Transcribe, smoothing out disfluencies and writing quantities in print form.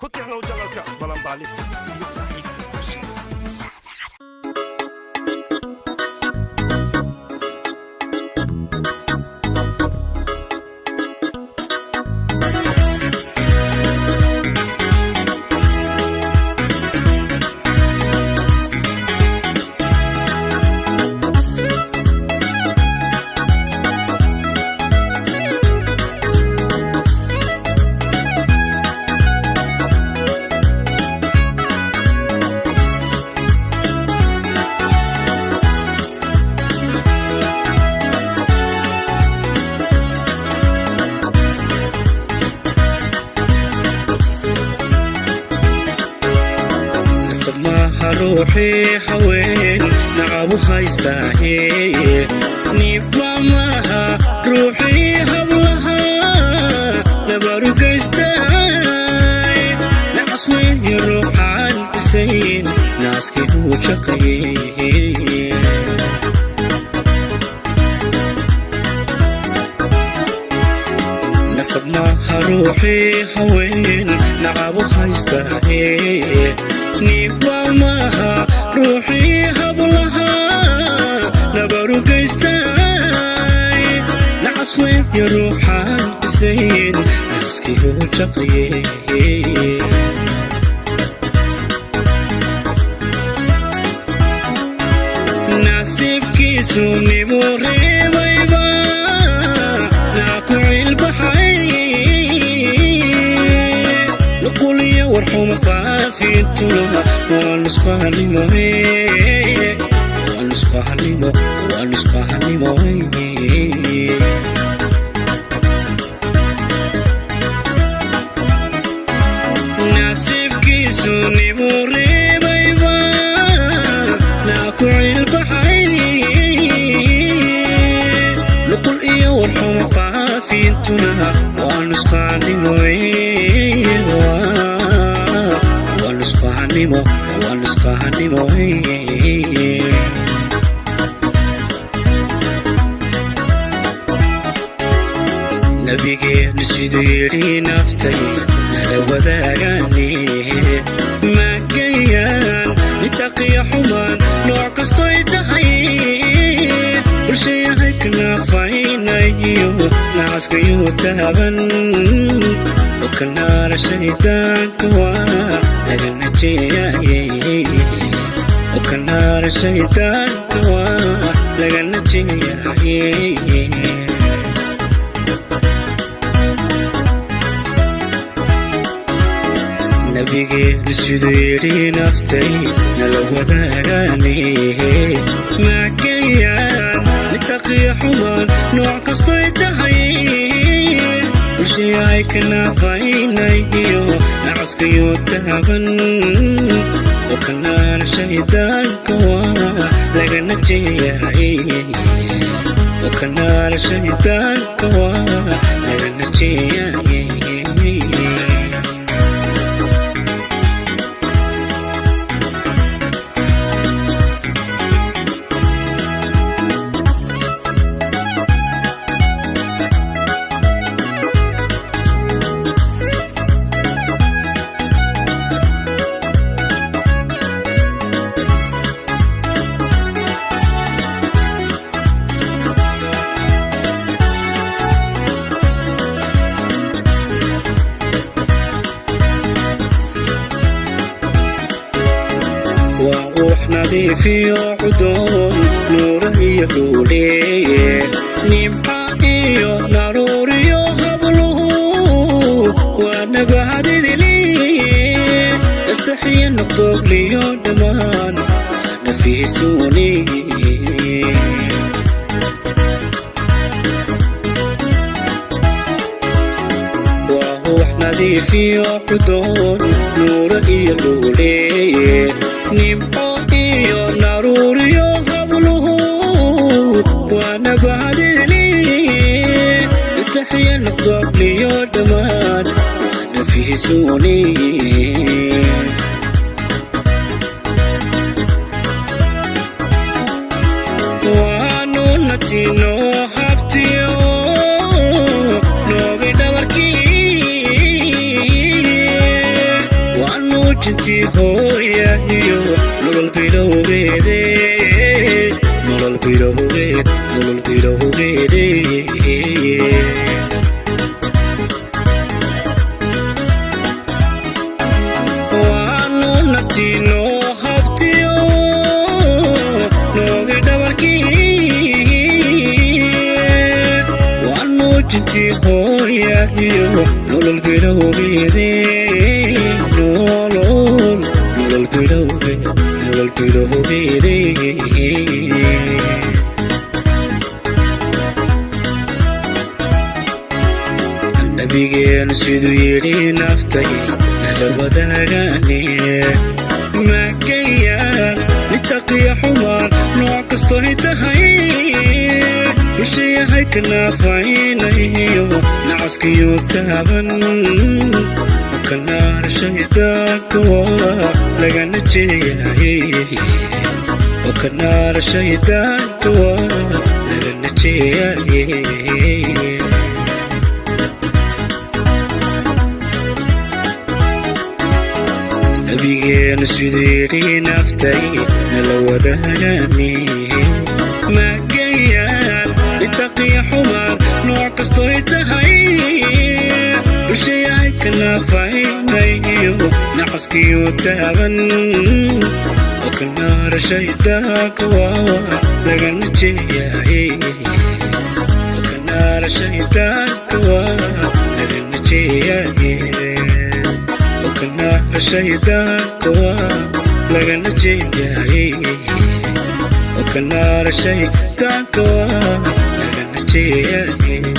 Ku tixnow janalka Balanbaalis iyo saaxiibka Bashiir. Nasab maaha ruuxii haween nacabu haystaahe, niibba maaha ruuxii hablaha nabarugaystay, nacas weeye ruuxaan isayn naaskii uu shaqaye. Nasab maaha ruuxii haween nacabu haystaahe, niibba maaha ruuxii hablaha nabarugaystay, nacas weeye ruuxaan isayn naaskii uu shaqaye. Nasiibkiisu nimuu reebayba naa ku cilbaxay, nuquliya warxuma faafintuna waa nusqahanimo, waa nusqahanimo, waa nusqahanimo. Nasiibkiisu nimuu reebayba naa ku cilbaxay, nuqul iyo warxuma faafintuna waa nusqahanimo, waa nusqahanimo, waa nusqahanimo. Nabigeenu siduu yidhi naftay nala wadaagane, maagayaan nitaqiya xumaan nooc kastoy tahay, bulshayahay kanaafaynaiyo nacaskayuu taaban okanaara shaydaanka waa laga najeeyaye, okanaara shaydaanka waa laga najeeyaye. Nabigeenu siduu yidhi naftay nala wadaagane, maagayaan nitaqiya xumaan nooc kastoy tahay, bulshayahay kanaafaynaiyo nacaskayuu taaban okanaara shaydaanka waa laga najeeyaye, okanaara shaydaanka waa laga najeeyaye. Waa uux nadiifiyo cudoon nuura iyo dhuuleeye, nimca iyo naruuriyo habluhu waa nabahadidili, astaxiya noqdogliyo dhammaan nafiisuuni. Waa uux nadiifiyo cudoon nuura iyo dhuuleeye, nimco iyo naruuriyo habluhu waa nabahadili, istaxiya noqdogliyo dhammaan nafiisuuni. Waanu natino habtiyo noogi dhabarkii. Nuujintii hooya iyo nolol bilowgeede, nolol bilowgeed, nolol bilowgeede. Waanu nabtii noo habtiyo noogi dhabarkii, waa nuujintii hooya iyo nolol bilowgeede, nolol, nolol bilowgeed, nolol bilowgeede. Nabigeenu siduu yidhi naftay nala wadaagane, maagaya nitaqiya xumaan nooc kastoy tahay, bulshayahay kanaafaynayo nacaskiyo taaban, kanaar shaydaanka waa lagana jeeyaye, kanaar shaydaanka waa lagana jeeyaye. Nabigeenu siduu yidhi naftay nala wadaagane, maagayaan itaqiya xumaan nooc kastoy tahay, bulshayahay kanaafaynayo nacaskiyo taaban, kanaara shaydaanka waa lagana jeeyaye, kanaara shaydaanka waa lagana jeeyaye, kanaara shaydaanka waa lagana jeeyaye, kanaara shaydaanka waa lagana jeeyaye.